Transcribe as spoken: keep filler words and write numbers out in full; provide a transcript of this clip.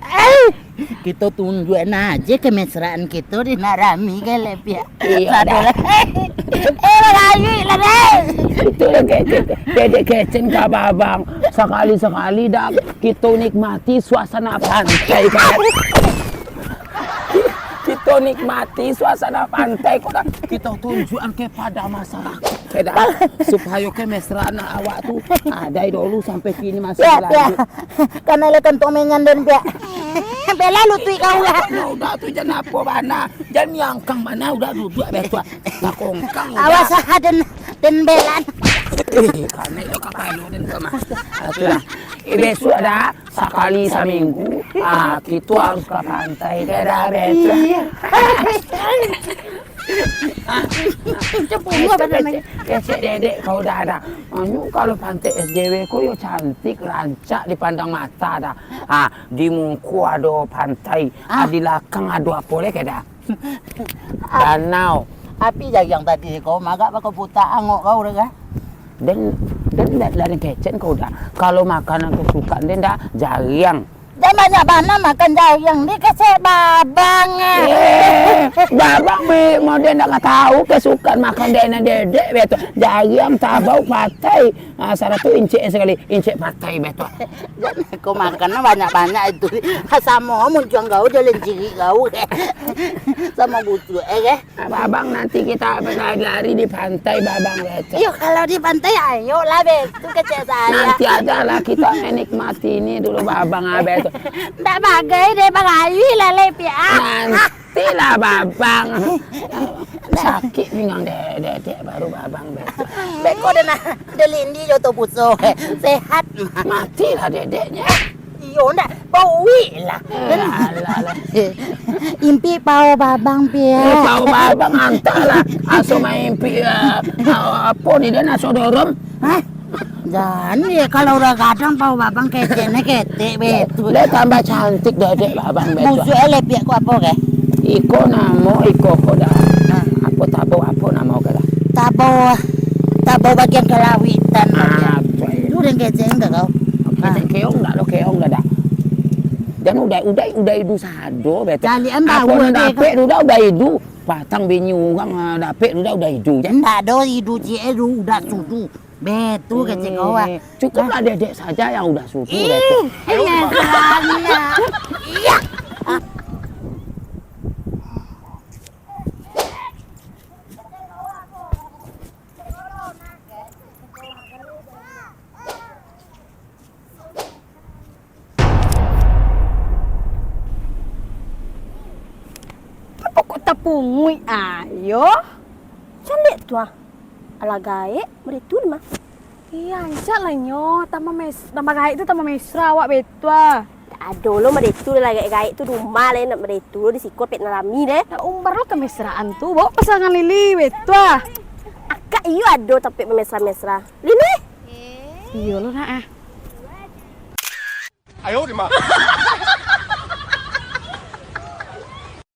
Eh, kito tunjuakan aja kemesraan kito di nan rami kan, Lepiak. Iyo, Sado dah. Lah. Eh, bagawi lah, Dek. Itu lah, Kecen. Dedek Kecen ka Babang. Sakali-sakali dah kito nikmati suasana pantai, kan. Kito nikmati suasana pantai ko dah. Kito tunjuakan kepada masyarakat. Supayo kemesraan awak tu, ah, dari dulu sampai kini masih Piak, Piak. Berlanjut. Kanai lah kantuang menyan den, Piak. Bela lutuik kau lah. Nah, udah tu, jan apo bana. Jan miangkang bana, udah duduak betul. Nah, kongkang udah. Awas ah, den, den belan. Eh, kanai lo kapalo den kemah. Ah, tu lah. Eh, besok dah, sakali saminggu, ah, kito harus ka pantai, dah besok. Iyo. Kecek, kecek dedek kau dah ada. Anu, kalau pantai S J W ko yo cantik, rancak dipandang mata dah. Ah, di muko ado pantai, ah, di lakang ado apo leh keda? Danau. Api jariang tadi ko, magak bako putak angok kau dah, kan? Den, den dah, dah den kecek kau dah. Kalau makanan kesukaan den dah, jariang. Jan banyak bana makan jariang, di kecek Babang, ah. Eh, Babang be, mau den ndak tahu kesukaan makan den nan dedek, betul. Jariang, tabau, patai. Ah, sarato incek sakali, incek patai, betul. Jan ko makan banyak-banyak itu. Samo muncuang kau, jalan cirik kau. Samo butuh, eh, eh. Babang, nanti kita berlari-lari di pantai, Babang, betul. Yo, kalau di pantai, ayolah, betul, kecek saya. Nanti aja lah, kita menikmati ini dulu, Babang, ah, betul. Ndak bagai deh, Bang Ayu, lalai, Piak. Nantilah, Babang. Sakik pinggang de-, dedek, baru Babang, betul. Beko deh, nah, delindi jo to puso. Sehat. Matilah dedeknya. Iyo, ndak, bauik lah. Eh, alah, alah. Impik pao Babang, Piak. Eh, pao Babang, antahlah. Aso main impik, eh, apo ni, den aso dorong. Hah? Jan, yo, kalau udah gadang pao Babang, keceknyo ketek betul. Lah tambah cantik dedek Babang betul. Busuak eh, Lepiak, ko apo ke? Iko namo, iko ko dah. Nah. Apo tabau, apo namo ko dah? Tabau, tabau bagian kalawitan. Ah, betul. Itu den kecek enggak kau? Oke, nah. Keong dah lo, keong dah, dah. Jan udah, udah, udah idu sado, betul. Calian. Apo bau nan deh, dapek tu dah udah idu. Patang bini urang, ah, dapek tu dah udah idu, jan. Ndak ado idu ciek tu, udah sudu. Betul kecek kau, ah. Eh, cukuplah dedek saja yang udah sudu, betul. Ih, ayo, iya, Mak. Iya. Apo kok tapunguik ayo? Caliak tu ah. Alah gaek, baitu mah. Ih, rancak lah nyo, tambah mes-, tambah gaek tu tambah mesra awak baitu ah. Ado lo baitu lah, gaek-gaek tu rumah lah, nak baitu lo di siko pek nan rami deh. Nak umbar lo kemesraan tu, bawa pasangan Lili baitu ah. Akak iyo ado tampek bamesra-mesra. Lili? Iyo lo nak ah. Ayo, di ma?